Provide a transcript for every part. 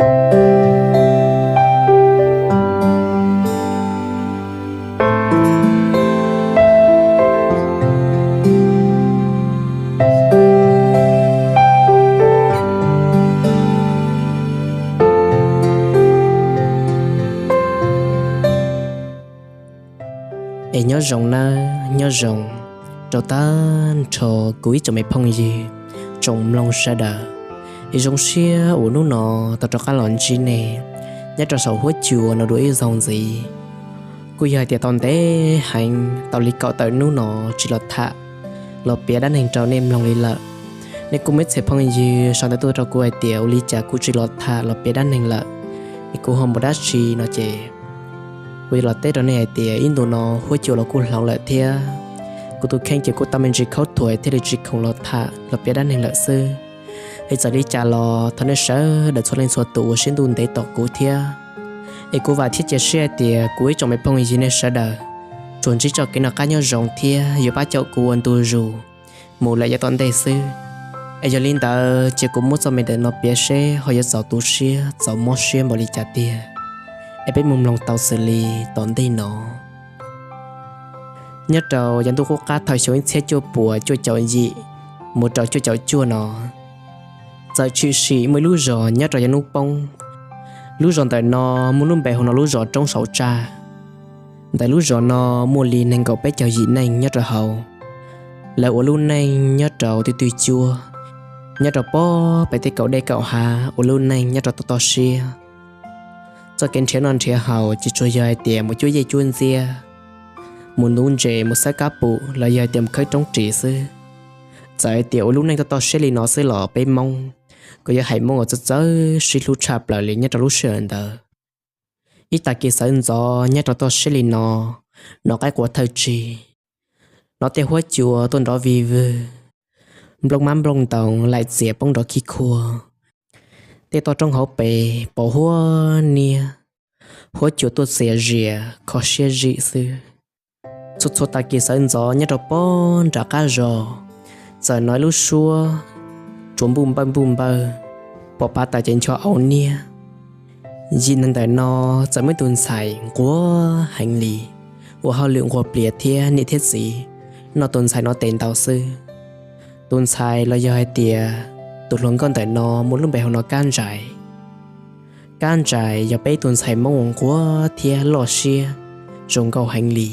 Es nyob zoo nawb, nyob zoo rau tag nrho kuv ib tsoom me phooj ywg, tsoom mloog sawv daws. Es zoo siab uas hnub no tau rov qab los ntsib nej nyob rau saum huab cua no dua ib zaug ntxiv. Kuj yog hais tias tau ntev heev, tau li kaum tawm hnub no tsis los tham, los piav dab neeg rau nej mloog li lawm. Nej kuj muaj ib txhia phooj ywg sau ntawv tuaj rau kuv hais tias ua li cas kuv tsis los tham los piav dab neeg lawm, es kuv ho mus dab tsi no ces kuv yuav los teb rau nej hais tias ib ntu no huab cua los kuj hloov lawm thiab, kuv tus kheej ces kuj tau me ntsis khaub thuas thiaj li tsis khoom los tham los piav dab neeg lawm xwb. Es txawm li cas los thov nej sawv daws txhua leej txhua tus ua siab ntuj ntev tos kuv thiab. Es kuv vam thiab cia siab hais tias kuv ib tsoom me phooj ywg nej sawv daws tsuas ntsib txoj kev noj qab nyob zoo thiab yuav pab caum kuv ua ntu zus mus lawm yav tom ntej xwb. Es yog li ntawd ces kuv muab txoj me ntawm no piav seb ho yuav txaus tu siab txaus mob siab npaum li cas tiag. Es peb mus mloog tau xws li tom ntej no. Nyob rau yav ntuj qub qab thaum xyoo ib txhiab cuaj puas cuaj caum yim mus rau cuaj caum cuaj no, txawm tshwm sim muaj ib lub zos nyob rau yav hnub poob. Lub zos ntawm no muaj lub npe hu no lub zos Roob Saum Tsaj. Ntawm lub zos no muaj li nees nkaum peb caug yim neej nyob rau hauv. Lawv ua lub neej nyob rau twj twj cuab, nyob rau pob pem tej kaum dej kaum hav, ua lub neej nyob rau toj toj siab. Txoj kev nrhiav noj nrhiav haus ces tsuas yog hais tias mus cuab yej cuab ntxiab, mus nuv ntses, mus xawb kab pum los yog hais tias mus khawb roob ris xwb. Txawm hais tias ua lub neej toj toj siab li no xwb los peb Hmoob kuj yog haiv Hmoob uas txawj txawj sib hlub tshaj plaws li nyob rau lub sij hawm ntawd. Ib tag kis sawv ntxov nyob rau toj siab li no, hnov qaib qua thawj tsig, hnov tej huab cua tuaj nrov vij vwg, nplooj mab nplooj ntoos laim txias poob nrov khib khuab. Tej toj roob hauv pes pos huab niab, huab cua tuaj txias zias kho siab zim xwb. Txhua txhua tag kis sawv ntxov nyob rau pob nram qab zos, txawm hnov ib lub suab tsuas npuj npawj npuj npawj, pom pav tas ces ncho au niab. Yim neeg ntawm no txawm muaj ib tus ntxhais nquag heev li, ua hauj lwm nquag plias thiab niam thiab txiv noj tus ntxhais no tes ntau xwb. Tus ntxhais los yog hais tias tus hluas nkauj ntawm no muaj lub npe hu no Kab Ntsais. Kab Ntsais yog peb tus ntxhais Hmoob uas nquag thiab loj siab zoo nkauj heev li.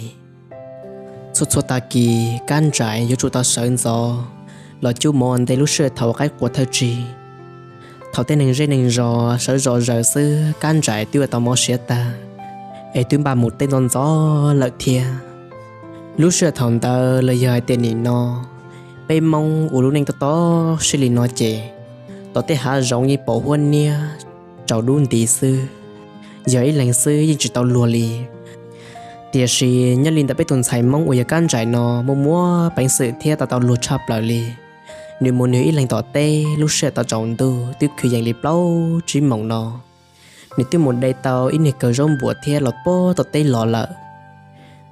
Txhua txhua tag kis Kab Ntsais yuav tsum tau sawv ntxov los cub mov ua ntej lub sij hawm thaum qaib qua thawj tsig. Thaum tej neeg zej neeg zos sawv zom zaws xwb Kab Ntsais twb ua tau mov siav tag, es twb npaj mus teb ntxov ntxov lawm thiab. Lub sij hawm thaum ntawd los yog hais tias nim no peb Hmoob ua lub neej toj toj siab li no ces tom tej hav zoov yeej pom huab niab tsaus dub nti xwb, yog ib leeg xwb yeej tsis tau luag li. Tiam sis nyob li ntawm peb tus ntxhais Hmoob uas yog Kab Ntsais no muaj muaj peev xwm thiab tau tau luag tshaj plaws li. Nws mus nws ib leeg tom teb lub sij hawm tau tsaus ntuj twb kwv yees li plaub tsib moos no, nws twb mus de tau ib niag kawg zaub npuas thiab los puag tom teb los lawm.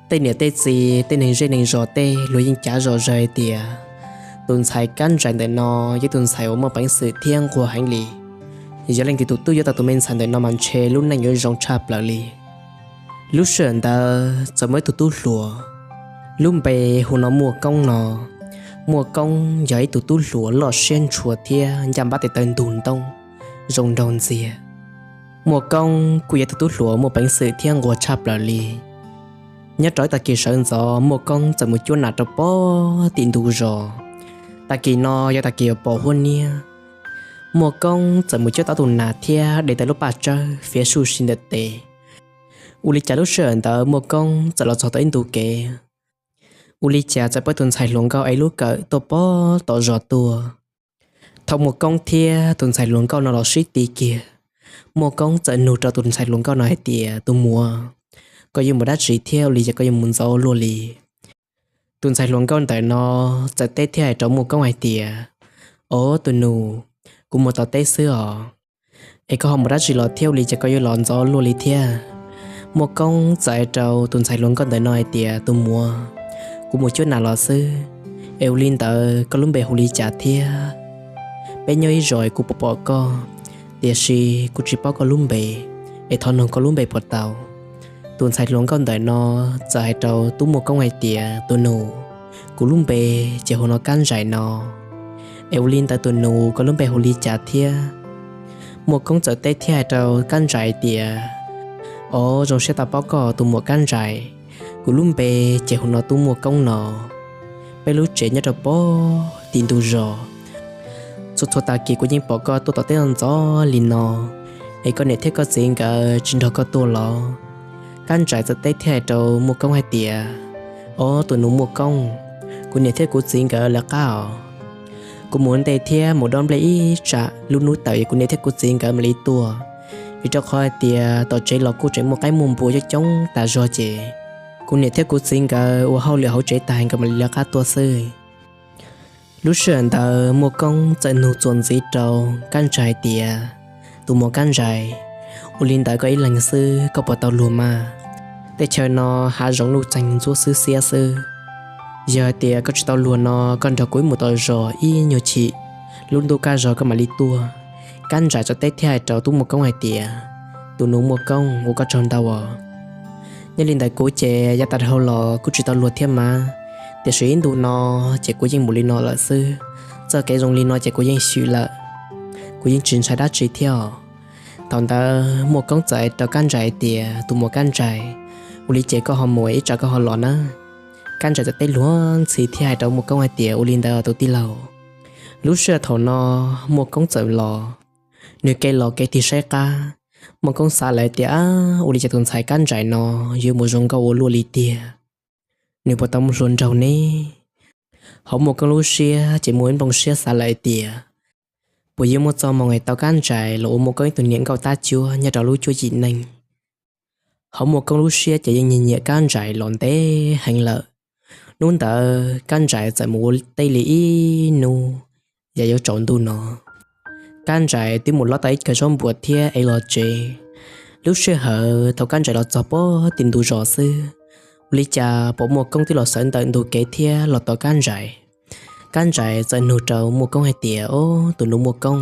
Tej niam tej txiv tej neeg zej neeg zos tej luag yeej cav zom zaws hais tias tus ntxhais Kab Ntsais ntawm no yog tus ntxhais uas muaj peev xwm thiab nquag heev li. Yog leej twg tus tub yuav tau tus me ntxhais ntawm no mas ntshe lub neej yuav zoo tshaj plaws li. Lub sij hawm ntawd txawm muaj ib tug tub hluas, lub npe hu no Muaj Koob no. Muaj Koob yog ib tug tub hluas loj siab ntshua thiab ncaj npab tes taw ntug ntoob, zoo nraug ntxiag. Muaj Koob kuj yog ib tug tub hluas muaj peev xwm thiab nquag tshaj plaws li. Nyob rau ib tag kis sawv ntxov Muaj Koob txawm mus cuab nas rau pob tim ntug zos. Tag kis no yog tag kis uas pom huab niab. Muaj Koob txawm mus cuab tau tus nas thiab de tau lub paj tsawb fiav suj si ntawm tes. Ua li cas lub sij hawm ntawd Muaj Koob txawm los txog tau ib ntu kev. Ua li cas txawm pom tus ntxhais hluas nkauj ev lub kawm tuaj pob tom zos tuaj. Thaum Muaj Koob thiab tus ntxhais hluas nkauj no los sib ti kiag, Muaj Koob txawm nug rau tus ntxhais hluas nkauj no hais tias, tus muam, koj yuav mus dab tsi thiab ua li cas koj yuav mus ntxov luaj li? Tus ntxhais hluas nkauj ntawm no txawm teb thiab hais rau Muaj Koob hais tias, o tus nus, kuv mus tom teb xwb os. Es koj ho mus dab tsi los thiab ua li cas koj yuav los ntxov luaj li thiab? Muaj Koob txawm hais rau tus ntxhais hluas nkauj ntawm no hais tias, tus muam, kuv mus cuab nas los xwb. Es ua li ntawd koj lub npe hu li cas thiab? Peb nyob ib zos es kuv pom pom koj, tiam sis kuv tsis paub koj lub npe, es thov nug koj lub npe puas tau? Tus ntxhais hluas nkauj ntawm no txawm hais rau tub Muaj Koob hais tias, tus nus, kuv lub npe ces hu ua Kab Ntsais no. Es ua li ntawd tus nus, koj lub npe hu li cas thiab? Muaj Koob txawm teb thiab hais rau Kab Ntsais tias, o, zoo siab tau paub koj tus muam Kab Ntsais. Kuv lub npe ces hu ua tub Muaj Koob no. Peb lub tsev nyob rau pem tim ntug zos. Txhua txhua tag kis kuv yeej pom koj tuaj tom teb ntxov li no, es koj niam thiab koj txiv nkawd tsis nrog koj tuaj los? Kab Ntsais txawm teb thiab hais rau Muaj Koob hais tias, o, tus nus Muaj Koob, kuv niam thiab kuv txiv nkawd lawv qab os. Kuv mus ua ntej thiab mus dob nplej ib tsam, lub hnub tawm es kuv niam thiab kuv txiv nkawd mam li tuaj, vim rau qhov hais tias tom tsev los kuj tseem muaj qaib muaj npua coob coob tas zog ces kuv niam thiab kuv txiv nkawd ua hauj lwm hauv tsev tag nkawd mam li lawv qab tuaj xwb. Lub sij hawm ntawd Muaj Koob txawm nug txuas ntxiv rau Kab Ntsais hais tias, tus muam Kab Ntsais, ua li ntawd koj ib leeg xwb koj puas tau luag mas? Tej chaw no hav zoov nuj txeeg ntxuab xwb xiab xwb. Yog hais tias koj tsis tau luag no koj nrog kuv ib mus tom zos ib nyuag chim, lub ntuj kaj zog koj mam li tuaj. Kab Ntsais txawm teb thiab hais rau tub Muaj Koob hais tias, tus nus Muaj Koob, ua koj tsaug ntau os. Nyob li ntawd kuv ces yav tas dhau los kuj tsis tau luag thiab mas, tiam sis ib ntu no ces kuv yeej mus li no lawm xwb. Txoj kev zoo li no ces kuv yeej xyuam lawm, kuv yeej tsis ntshai dab tsi thiab os. Thaum ntawd Muaj Koob txawm hais rau Kab Ntsais hais tias, tus muam Kab Ntsais, ua li ces koj ho mus ib tsam koj ho los nawb. Kab Ntsais txawm teb luag ntxhi thiab hais rau Muaj Koob hais tias, ua li ntawd tus tij laug. Lub sij hawm thaum no Muaj Koob txawm los, nws kev los kev tig saib qab. Muaj Koob xav lawm tias, ua li cas tus ntxhais Kab Ntsais no yuav mus zoo nkauj ua luaj li tiag, nws puas tau muaj hluas nraug ne? Hauv Muaj Koob lub siab ces muaj ib nplooj siab xav lawm tias, puas yuav muaj txoj hmoo es tau Kab Ntsais los ua Muaj Koob ib tug niam nkauj tab cuab nyob rau lub cuab yim neej. Hauv Muaj Koob lub siab ces yeej nyiam nyiam Kab Ntsais los ntev heev lawm. Hnub ntawd Kab Ntsais txawm mus ua teb li ib hnub, yav yuav tsaus ntuj no, Kab Ntsais twb mus lob tau ib kawm zaub npuas thiab ev los tsev. Lub sij hawm thaum Kab Ntsais los txog pem tim ntug zos xwb, ua li cas pom Muaj Koob twb los sawv ntawm ntug kev thiab los tos Kab Ntsais. Kab Ntsais txawm nug rau Muaj Koob hais tias, o, tus nus Muaj Koob,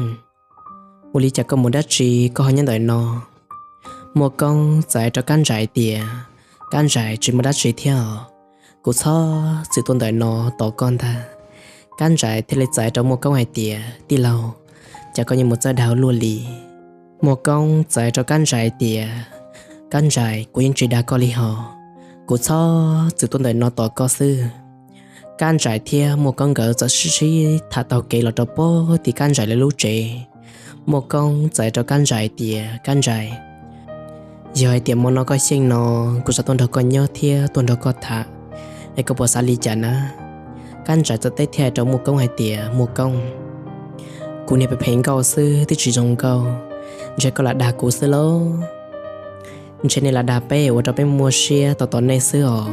ua li cas koj mus dab tsi koj ho nyob ntawm no? Muaj Koob txawm hais rau Kab Ntsais tias, Kab Ntsais, tsis muaj dab tsi thiab os, kuv txhob txwm tuaj ntawm no tos koj ntag. Kab Ntsais thiaj li txawm hais rau Muaj Koob hais tias, tij laug, cas koj yeej mus txawj dag luaj li? Muaj Koob txawm hais rau Kab Ntsais tias, Kab Ntsais, kuv yeej tsis dag koj li hos, kuv txhob txwm tuaj ntawm no tos koj xwb. Kab Ntsais thiab Muaj Koob nkawd txawm sib sib tham taug kev los rau pem tim Kab Ntsais lawv lub tsev. Muaj Koob txawm hais rau Kab Ntsais tias, Kab Ntsais, yog hais tias hmo no koj xyeej no, kuv xav tuaj nrog koj nyob thiab tuaj nrog koj tham, es koj puas xav li cas na? Kab Ntsais txawm teb thiab hais rau Muaj Koob hais tias, Muaj Koob, kuv niag phem phem nkauj xwb twb tsis zoo nkauj, ntshe koj lam dag kuv xwb lauj. Ntshe nej lam dag peb ua rau peb muaj siab tos tos nej xwb os.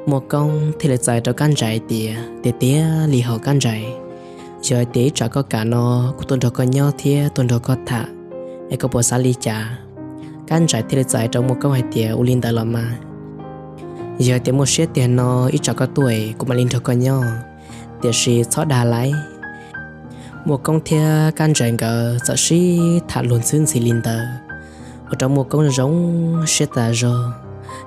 Muaj Koob thiaj li txawm hais rau Kab Ntsais tias, tiag tiag li hos Kab Ntsais, yog hais tias ib tsam koj kam no, kuv tuaj nrog koj nyob thiab tuaj nrog koj tham, es koj puas xav li cas? Kab Ntsais thiaj li txawm hais rau Muaj Koob hais tias, ua li ntawd los mas, yog hais tias muaj siab tiag no, ib tsam koj tuaj es kuv mam li nrog koj nyob, tiam sis txhob dag lauj. Muaj Koob thiab Kab Ntsais nkawd txawm sib tham luag ntxhi ntxhi li ntawd, ua rau Muaj Koob zoo siab tas zog.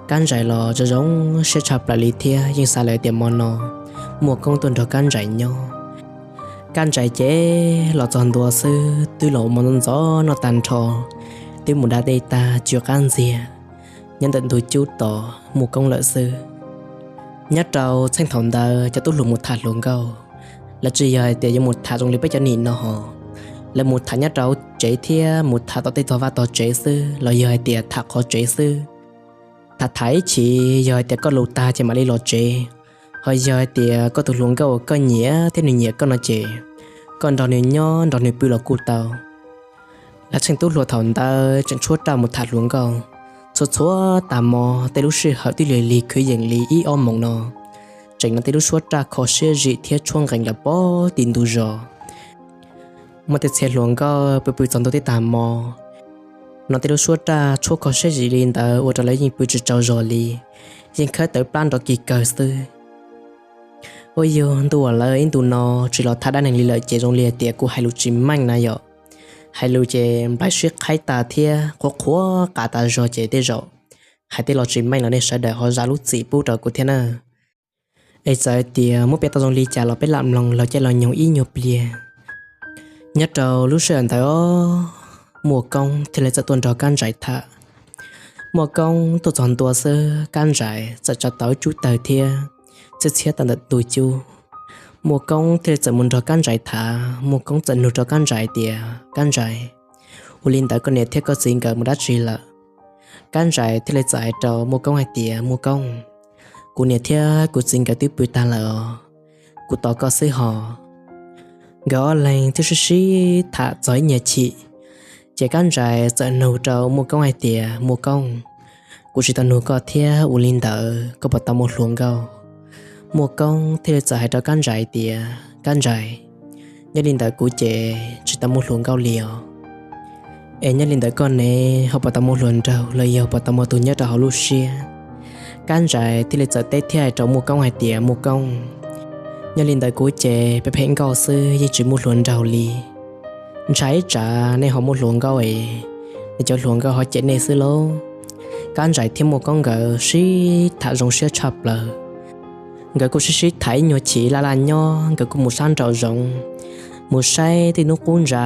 Kab Ntsais los zoo zoo siab tshaj plaws li thiab yeej xav lawm tias hmo no Muaj Koob tuaj nrog Kab Ntsais nyob. Kab Ntsais ces los txog ntua xwb twb los ua hmo ntxov noj tag nrho, twb mus da dej tag tsw qab ntxiag, nyob ntawm ntug cub tos Muaj Koob lawm xwb. Nyob rau txheej thaum ntawd cov tub hluas mus tham hluas nkauj, lawv tsis yog hais tias yuav mus tham zoo li peb cov nim no hos, lawv mus tham nyob rau tsev thiab mus tham tom tej tog vaj tog tsev xwb los yog hais tias tham qhov tsev xwb. Tham tham ib chim yog hais tias koj lus tag ces mam li los tsev, ho yog hais tias koj tus hluas nkauj uas koj nyiam thiab nws nyiam koj no ces koj nrog nws nyob nrog nws pw los kuj tau. Lawv txheej tub hluas thaum ntawd tseem tshuab raj mus tham hluas nkauj. Txhua txhua tag hmo tej lub sij hawm twb lig lig kwv yees li ib ob moos no, tseem no tej lub suab raj kho siab zim thiab tshuab nqees lawm pem tim ntug zos. Muaj tej txhia hluas nkauj pw pw txog ntua teb tag hmo, no tej lub suab raj tshuab kho siab zim li ntawd ua rau lawv yeej pw tsis tsaug zog li, yeej khawb tawv plab nrov kis kawg xwb. Ua yog ntuj uas lawv ib ntu no tsis los tham dab neeg li lawm ces zoo li hais tias kuv hais lus tsis meej na yom. Hais lus ces nplai sib qhaib tas thiab qhuav qhuav qa tas zog ces tej zaum hais tej lo tsis meej los nej sawv daws ho zam lub txim pub rau kuv thiab na. Es txawm tias muab piav tau zoo li cas los peb lam mloog los caij los nyoog ib nyuag pliag. Nyob rau lub sij hawm ntawd, Muaj Koob thiaj li txawm tuaj nrog Kab Ntsais tham. Muaj Koob tuaj txog ntua xwb Kab Ntsais txawm tsa tau cub tawg thiab txhiab txhiab tawm ntawm tus cub. Muaj Koob thiaj li txawm mus nrog Kab Ntsais tham, Muaj Koob txawm nug rau Kab Ntsais tias, Kab Ntsais, ua li ntawd koj niam thiab koj txiv nkawd mus dab tsi lawm? Kab Ntsais thiaj li txawm hais rau Muaj Koob hais tias, Muaj Koob, kuv niam thiab kuv txiv nkawd twb pw tag lawm os, kuv tos koj xwb hos. Nkawd ob leeg twb sib sib tham txog ib nyuag chim, ces Kab Ntsais txawm nug rau Muaj Koob hais tias, Muaj Koob, kuv tsis tau nug koj thiab ua li ntawd koj puas tau muaj hluas nkauj? Muaj Koob thiaj li txawm hais rau Kab Ntsais tias, Kab Ntsais, nyob li ntawm kuv ces tsis tau muaj hluas nkauj li os. Es nyob li ntawm koj ne, ho puas tau muaj hluas nraug los yog puas tau muaj tus nyob rau hauv lub siab? Kab Ntsais thiaj li txawm teb thiab hais rau Muaj Koob hais tias, Muaj Koob, nyob li ntawm kuv ces phem phem nkauj xwb yeej tsis muaj hluas nraug li. Ntshai ib tsam nej ho muaj hluas nkauj es nej cov hluas nkauj ho cem nej xwb lauj. Kab Ntsais thiab Muaj Koob nkawd sib tham zoo siab tshaj plaws. Nkawd kuj sib sib tham ib nyuag chim laj laj nyob, nkawd kuj mus sab nraum zoov, mus saib tej hnub qub ntsa.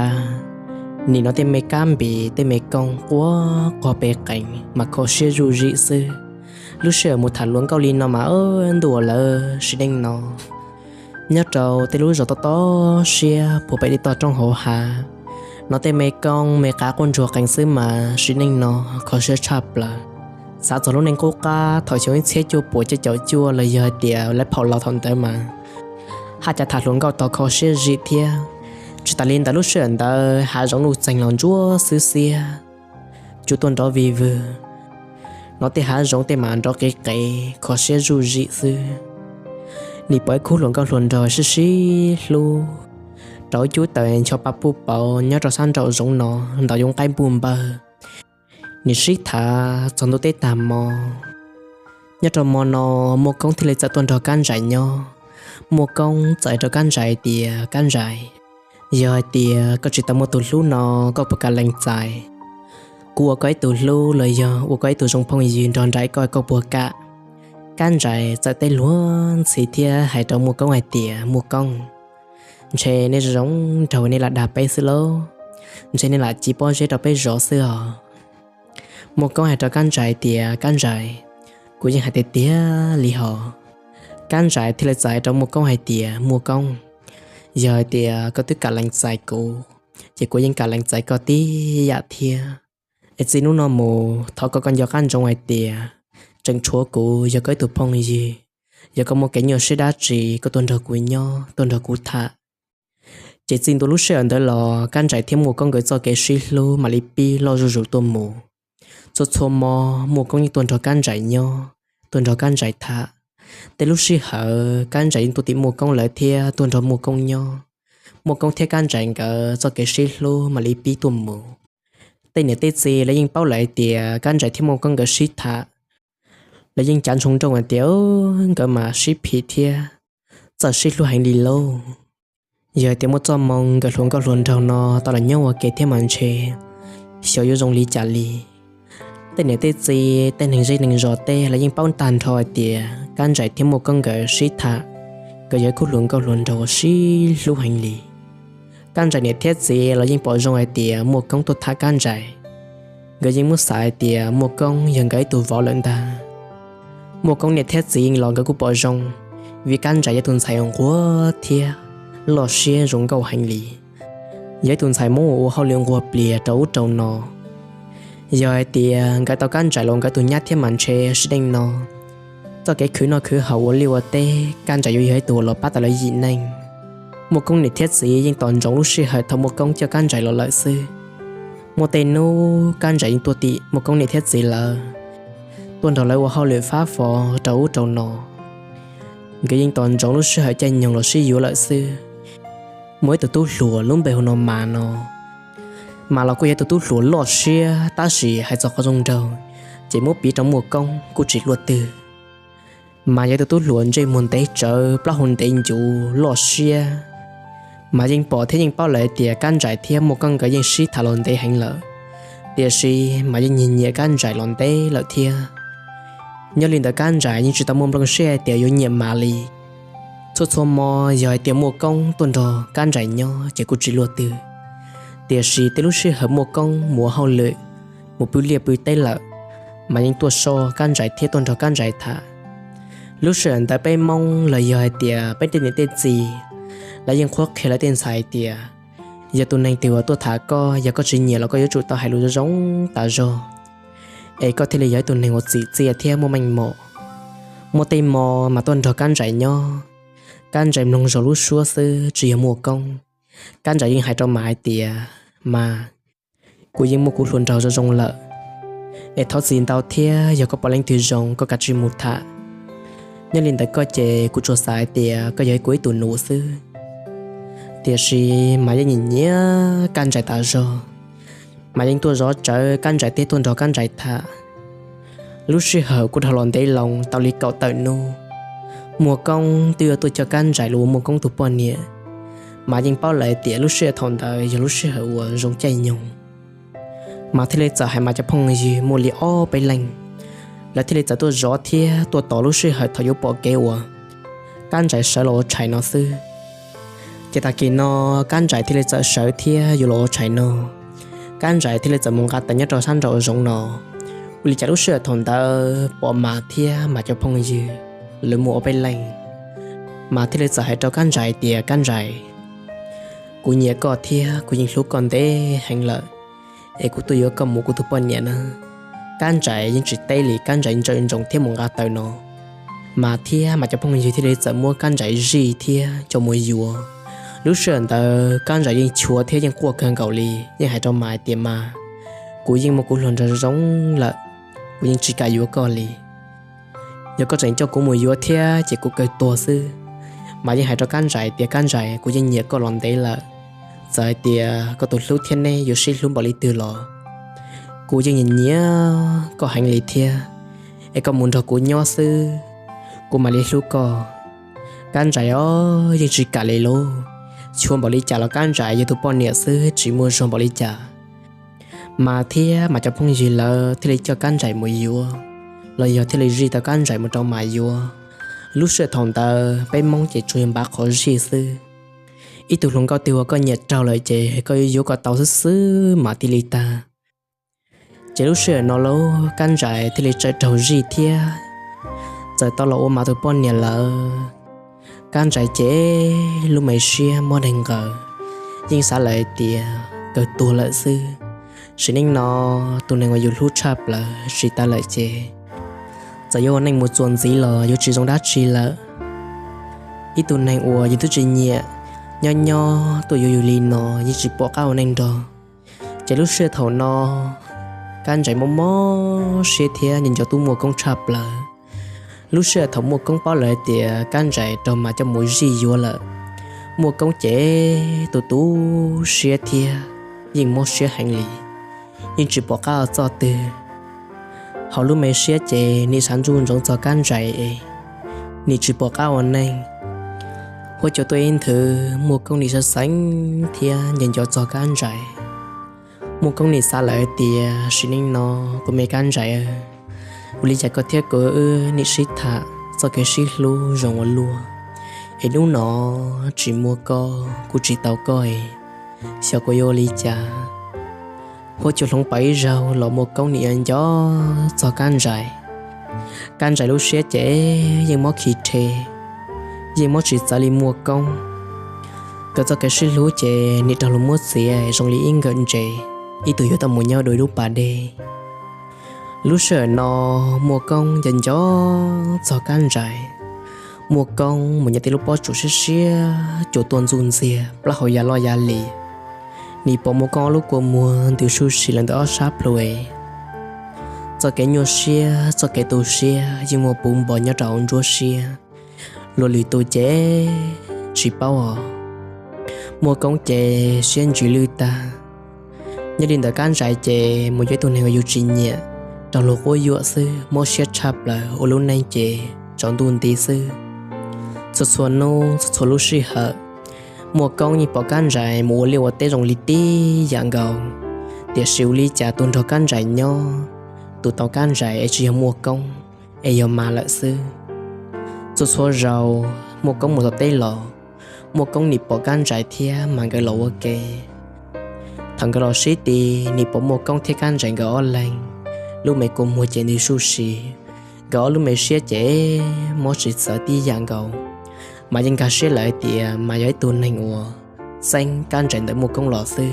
Nim no tej me kab npis tej me koob quaj quag pes qees mas kho siab zuj zus xwb. Lub sij hawm mus tham hluas nkauj li no mas ntuj lawv sim neej no. Nyob rau tej lub zos tob tob siab puag pem tej toj roob hauv hav no tej me koob me qav quaj ntsuag qees xwb mas sim neej no kho siab tshaj plaws. Xav txog lub neej qub qab thaum xyoo ib txhiab cuaj puas cuaj caum cuaj los yog hais tias lawv phaum laus thaum ntawd mas haj cav tham hluas nkauj tau kho siab zim thiab. Tsis tas li ntawd lub sij hawm ntawd hav zoov nuj txeeg los ntsuab xwb xiab, tsuas tuaj nrov vig vwg. No tej hav zoov tej mas nrov qev qev kho siab zuj zus xwb. Nim pom ib khub hluas nkauj hluas nraug sib sib hlub, rauv cub tawm ncho pa puj pauv nyob rau sab nraum zoov no, ntaus yoov qaib npuj npawg, nim sib tham txog ntuj teb tag hmo. Nyob rau hmo no, Muaj Koob thiaj li txawm tuaj nrog Kab Ntsais nyob. Muaj Koob txawm hais rau Kab Ntsais tias, Kab Ntsais, yog hais tias koj tsis tau muaj tus hlub no, koj puas kam lees txais kuv ua koj ib tug hlub los yog ua koj ib tug zoo phooj ywg nrog nraim koj, koj puas kam? Kab Ntsais txawm teb luag ntxhi thiab hais rau Muaj Koob hais tias, Muaj Koob, ntshe nej zoo nraug nej lam dag peb xwb lauj, ntshe nej lam ci pob zeb rau peb zov xwb os. Muaj Koob hais rau Kab Ntsais tias, Kab Ntsais, kuv yeej hais tiag tiag li hos. Kab Ntsais thiaj li txawm hais rau Muaj Koob hais tias, Muaj Koob, yog hais tias koj twb kam lees txais kuv, ces kuv yeej kam lees txais koj tib yam thiab. Es txij hnub no mus thov kom koj nco qab ntsoov hais tias tseem tshuav kuv yog koj ib tug phooj ywg. Yog koj muaj kev nyuaj siab dab tsi koj tuaj nrog kuv nyob, tuaj nrog kuv tham. Ces txij ntua lub sij hawm ntawd los Kab Ntsais thiab Muaj Koob nkawd txoj kev sib hlub mam li pib loj zuj zus tuaj mus. Txhua txhua hmo Muaj Koob yeej tuaj nrog Kab Ntsais nyob, tuaj nrog Kab Ntsais tham. Tej lub sij hawm Kab Ntsais yeej tuaj tim Muaj Koob lawv thiab tuaj nrog Muaj Koob nyob. Muaj Koob thiab Kab Ntsais nkawd txoj kev sib hlub mam li pib tuaj mus. Tej niam tej txiv lawv yeej paub lawm hais tias Kab Ntsais thiab Muaj Koob nkawd sib tham. Lawv yeej cav ntsoov nroo hais tias nkawd mas sib phim thiab txawj sib hlub heev li lauj. Yog hais tias muaj txoj hmoo nkawd hluas nkauj hluas nraug no tau los nyob ua ke thiab mas ntshe xyov yuav zoo li cas li. Tej niam tej txiv tej neeg zej neeg zos tej los yeej paub tag nrho hais tias Kab Ntsais thiab Muaj Koob nkawd sib tham, nkawd yog ib khub hluas nkauj hluas nraug uas sib hlub heev li. Kab Ntsais niam thiab txiv los yeej pom zoo hais tias Muaj Koob tuaj tham Kab Ntsais, nkawd yeej muab xav hais tias Muaj Koob yog nkawd ib tug vauv lawm ntag. Muaj Koob niam thiab txiv los nkawd kuj pom zoo, vim Kab Ntsais yog tus ntxhais nquag thiab loj siab zoo nkauj heev li, yog ib tus ntxhais Hmoob uas ua hauj lwm nquag plias rau ub rau no. Yog hais tias nkawd tau Kab Ntsais los nkawd tus nyab thiab mas ntshe sim neej no txoj kev khwv noj khwv haus ua liaj ua teb Kab Ntsais yuav yog ib tug uas los pab tau lawv yim neej. Muaj Koob niam thiab txiv yeej tos ntsoov lub sij hawm thaum Muaj Koob coj Kab Ntsais los lawm xwb. Muaj tej hnub Kab Ntsais yeej tuaj tim Muaj Koob niam thiab txiv lawv, tuaj nrog lawv ua hauj lwm fab fo rau ub rau no. Nkawd yeej tos ntsoov lub sij hawm caij nyoog los sib yuav lawm xwb. Muaj ib tug tub hluas lub npe hu no Mas no. Mas los kuj yog ib tug tub hluas loj siab tab sis hais txog qhov zoo nraug ces muab piv rau Muaj Koob kuj tsis luaj twg. Mas yog ib tug tub hluas ntsej muag ntev tsawv plaub hau ntev ncuv loj siab. Mas yeej pom thiab yeej paub lawm tias Kab Ntsais thiab Muaj Koob nkawd yeej sib tham los ntev heev lawm, tiam sis mas yeej nyiam nyiam Kab Ntsais los ntev lawm thiab. Nyob li ntawd Kab Ntsais yeej tsis tau muaj nplooj siab hais tias yuav nyiam Mas li. Txhua txhua hmo yog hais tias Muaj Koob tuaj nrog Kab Ntsais nyob ces kuj tsis luaj twg, tiam sis tej lub sij hawm Muaj Koob mus ua hauj lwm, mus pw liaj pw teb lawm, mas yeej tuaj soj Kab Ntsais thiab tuaj nrog Kab Ntsais tham. Lub sij hawm ntawd peb Hmoob los yog hais tias peb tej niam tej txiv, lawv yeej qhuab qhia lawv tej ntxhais hais tias, yog tus neeg twg uas tuaj tham koj, yog koj tsis nyiam los koj yuav tsum tau hais lus zoo tas zog, es koj thiaj li yog ib tug neeg uas txim txiaj thiab muaj meej mom. Muaj tej hmo Mas tuaj nrog Kab Ntsais nyob, Kab Ntsais mloog zog lub suab xwb tsis yog Muaj Koob. Kab Ntsais yeej hais rau Mas hais tias, Mas, kuv yeej muaj kuv hluas nraug zoo zoo lawm, es thov txim ntau thiab yog koj pom leej twg zoo koj kav tsij mus tham. Nyob li ntawd koj ces kuv tsuas xav hais tias koj yog kuv ib tug nus xwb. Tiam sis Mas yeej nyiam nyiam Kab Ntsais tas zog, Mas yeej tuaj zov tsawv Kab Ntsais thiab tuaj nrog Kab Ntsais tham. Lub sij hawm kuj dhau los ntev loo tau li kaum tawm hnub, Muaj Koob twb yuav tuaj coj Kab Ntsais los ua Muaj Koob tus poj niam. Mas yeej paub lawm tias lub sij hawm thaum ntawd yog lub sij hawm uas zoo caij nyoog, Mas thiaj li txawm hais Mas cov phooj ywg muaj li ob peb leeg, lawv thiaj li txawm tuaj zov thiab tuaj tos lub sij hawm thaum yuav pom kev uas Kab Ntsais sawv los ua tshais no xwb. Ces tag kis no Kab Ntsais thiaj li txawm sawv thiab yuav los ua tshais no, Kab Ntsais thiaj li txawm mus nqa taws nyob rau sab nraum zoov no. Ua li cas lub sij hawm thaum ntawd pom Mas thiab Mas cov phooj ywg, lawv muaj ob peb leeg, Mas thiaj li txawm hais rau Kab Ntsais tias, Kab Ntsais, kuv nyiam koj thiab kuv yeej hlub koj ntev heev lawm, es kuv tuaj yuav koj mus ua kuv tus poj niam na. Kab Ntsais yeej tsis teb li, Kab Ntsais ntsawm ntsoov thiab mus nqa taws no. Mas thiab Mas cov phooj ywg thiaj li txawm muab Kab Ntsais zij thiab coj mus yuav. Lub sij hawm ntawd Kab Ntsais yeej chua thiab yeej quaj kawg nkaus li, yeej hais rau Mas hais tias, Mas, kuv yeej muaj kuv hluas nraug zoo lawm, kuv yeej tsis kam yuav koj li. Yog koj tseem coj kuv mus yuav thiab ces kuv kawg tuag xwb. Mas yeej hais rau Kab Ntsais tias, Kab Ntsais, kuv yeej nyiam koj los ntev lawm, txawm hais tias koj tus hlub thiab neb yuav sib hlub npaum li twg los kuv yeej nyiam nyiam koj heev li thiab, es koj mus nrog kuv nyob xwb, kuv mam li hlub koj. Kab Ntsais os, yeej tsis kam li lauj, chua npaum li cas los Kab Ntsais yog tus poj niam xwb tsis muaj zog npaum li cas. Mas thiab Mas cov phooj ywg lawv thiaj li coj Kab Ntsais mus yuav, los yog thiaj li zij tau Kab Ntsais mus rau Mas yuav. Lub sij hawm thaum ntawd peb Hmoob ces tsuas yog npav qhov zij xwb. Ib tug hluas nkauj twg uas koj nyiam raug lawm ces koj yuav yuav kom tau xwb xwb mas thiaj li tag. Ces lub sij hawm no lauj, Kab Ntsais thiaj li txawm raug zij thiab txawm tau los ua Mas tus poj niam lawm. Kab Ntsais ces lub me siab mob dheev nkaws, yeej xav lawm tias kawg tuag lawm xwb. Sim neej no tus neeg uas yus hlub tshaj plaws tsis tau lawm ces txawm yuav ua neej mus txuas ntxiv los yuav tsis zoo dab tsi lawm. Ib tug neeg uas yus twb tsis nyiam, nyob nyob tuaj yuav yus li no yeej tsis pom qab ua neej nrog. Ces lub sij hawm thaum no Kab Ntsais mob mob siab thiab nco nco tub Muaj Koob tshaj plaws. Lub sij hawm thaum Muaj Koob paub lawm hais tias Kab Ntsais raug Mas coj mus zij yuav lawm, Muaj Koob ces tu tu siab thiab yeej mob siab heev li, yeej tsis pom qab ua txoj twg. Hauv lub me siab ces nim xav ntxuj ntsoov txog Kab Ntsais es nim tsis pom qab ua neej. Huab cua tuaj ib nthwv, Muaj Koob nim xav xeev thiab nco nco txog Kab Ntsais. Muaj Koob nim xav lawm tias, sim neej no kuv me Kab Ntsais, ua li cas koj thiab kuv wb nim sib tham txoj kev sib hlub zoo ua luaj, es hnub no tsis muaj koj kuv tsis tau koj, xyov kuv yuav ua li cas. Huab cua hloov pauv ib zaug los Muaj Koob nim yuav nco txog Kab Ntsais. Kab Ntsais lub siab ces yeej mob khi rhe, yeej mob tsis txawv li Muaj Koob. Nkawd txoj kev sib hlub ces nim raug luag muab txiav zoo li ib nkawm ntses, ib tug yuav tau mus nyob dua ib lub pas dej. Lub sij hawm no Muaj Koob nco nco txog Kab Ntsais. Muaj Koob mus nyob tej lub pob tsuas siab siab, cua tuaj ntxuj ntxiag, plaub hau ya loj ya li. Nim pom Muaj Koob ob lub kua muag ntws suj si lawm ntawm ob sab plhu. Txoj kev nyuaj siab, txoj kev tu siab yeej muaj puv npo nyob rau hauv nruab siab. Luag lwm tus ces tsis paub os. Muaj Koob ces siab ntsws lwj tag. Nyob li ntawd Kab Ntsais ces mus yuav ib tug neeg uas yus tsis nyiam, raug luag quab yuam xwb, mob siab tshaj plaws, ua lub neej ces tsaus ntuj nti xwb. Txhua txhua hnub, txhua txhua lub sij hawm, Muaj Koob yeej pom Kab Ntsais mus ua liaj ua teb zoo li tib yam nkaus, tiam sis ua li cas tus nrog Kab Ntsais nyob, tus tau Kab Ntsais es tsis yog Muaj Koob, es yog Mas lawm xwb. Txhua txhua zaus Muaj Koob mus tom teb los, Muaj Koob nim pom Kab Ntsais thiab Mas nkawd los ua ke. Thaum nkawd los sib tid, nim pom Muaj Koob thiab Kab Ntsais nkawd ob leeg lub me kua muag ces nws suj si, nkawd ob lub me siab ces mob tsis txawv tib yam nkaus. Mas yeej nkag siab lawm hais tias Mas yog ib tug neeg uas txeeb Kab Ntsais ntawm Muaj Koob los xwb.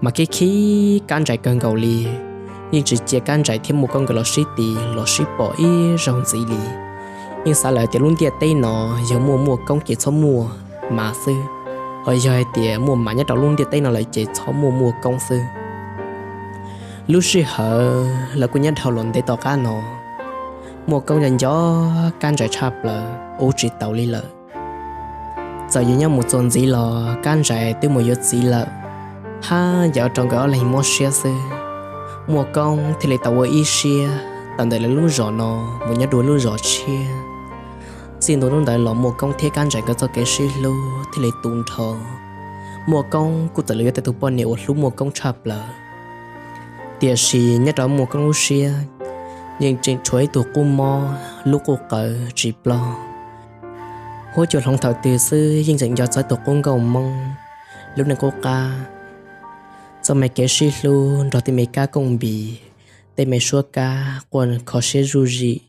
Mas khib khib Kab Ntsais kawg nkaus li, yeej tsis cia Kab Ntsais thiab Muaj Koob nkawd los sib tid los sib pom ib zaug ntxiv li. Yeej xav lawm tias lub ntiaj teb no yog muaj Muaj Koob ces txhob muaj Mas xwb, ho yog hais tias muaj Mas nyob rau lub ntiaj teb no lawm ces txhob muaj Muaj Koob xwb. Lub sij hawm lawv kuj nyob dhau los ntev tom qab no, Muaj Koob nco nco Kab Ntsais tshaj plaws ua tsis taus li lawm. Txawm yuav nyob mus txuas ntxiv los Kab Ntsais twb mus yuav txiv lawm, hab yam ua rau nkawd ob leeg mob siab xwb. Muaj Koob thiaj li tau ua ib siab tawm ntawm lawv lub zos no mus nyob dua lub zos tshiab. Txij ntua hnub ntawd los Muaj Koob thiab Kab Ntsais nkawd txoj kev sib hlub thiaj li tu nrho. Muaj Koob kuj txawm yuav tau tus poj niam uas hlub Muaj Koob tshaj plaws. Tiam sis nyob rau Muaj Koob lub siab yeej tseem tshuav ib tug qub mob lub qub qawv tsis ploj. Huab cua hloov thaum twg xwb yeej tseem nco txog tus qub nkauj Hmoob lub neej qub qab, txoj me kev sib hlub nrog tej me kab kooj npis, tej me suab kab quaj kho siab zuj zus.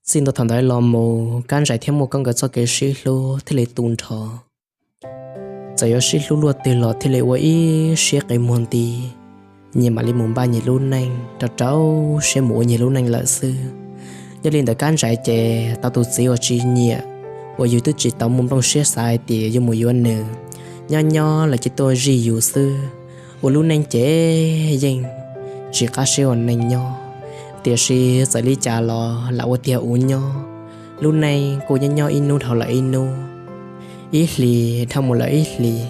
Txij ntua thaum ntawd los mus Kab Ntsais thiab Muaj Koob nkawd txoj kev sib hlub thiaj li tu nrho. Txawm yuav sib hlub luaj twg los thiaj li ua ib siab qe muag nti, nyias mam li mus npaj nyias lub neej, rau rau siab mus ua nyias lub neej lawm xwb. Nyob li ntawm Kab Ntsais ces tau tus txiv uas tsis nyiam, uas yus twb tsis tau muaj nplooj siab xav hais tias yuav mus yuav nws, nyob nyob lawv cia tuaj zij yus xwb. Ua lub neej ces yeej tsis qab siab ua neej nyob, tiam sis txawm li cas los lam ua tiag ua nyob. Lub neej kuj nyob nyob ib hnub dhau lawm ib hnub, ib hlis dhau mus lawm ib hlis.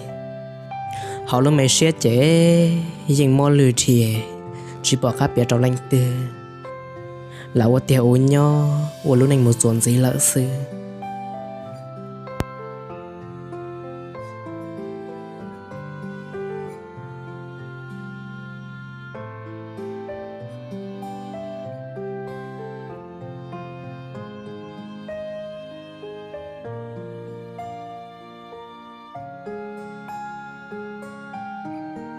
Hauv lub me siab ces yeej mob lwj dhia, tsis pom qab piav rau leej twg. Lam ua tiag ua nyob ua lub neej mus txuas ntxiv lawm xwb.